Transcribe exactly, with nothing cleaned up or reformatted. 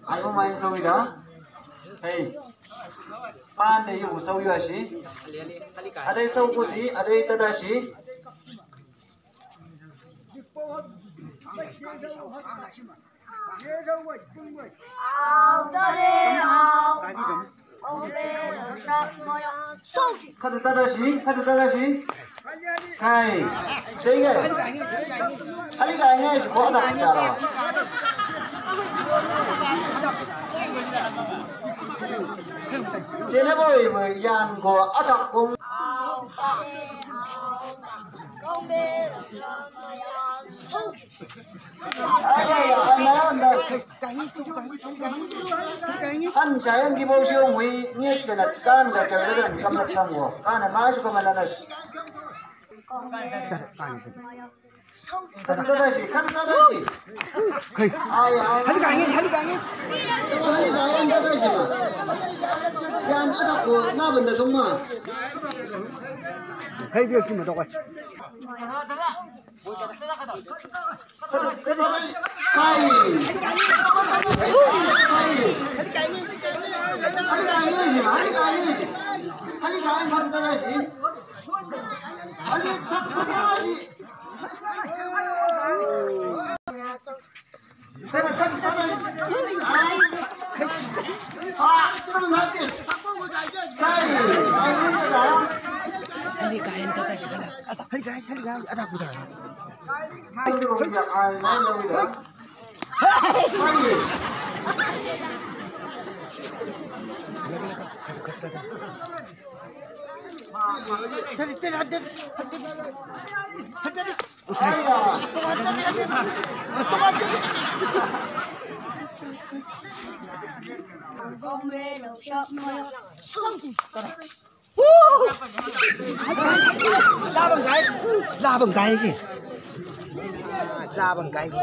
Ai mo main sau ida. Hei. Pan de yu sau yu asi. Adai sau kusi, adai tada si. Kata tada si, kata tada si. Kai, sei kai. Hali kai ngai si ko ada bicara. Cina boy, boy, yan ko ada kong. Ai, ai, ai, ai, ai. Han sayang ki bau siu mui ngiat jana kan ga jauh dan kam lak sam wo. Kan ma su kam lanas. Kan tada si, kan tada si. Kai. Ai, ai, ai. Hali kai, hali kai. Hali kai, tada si ma. Yan ada ko na benda semua. Kai dia cuma tokoi. Labang kai. Labang kai si. Labang kai si.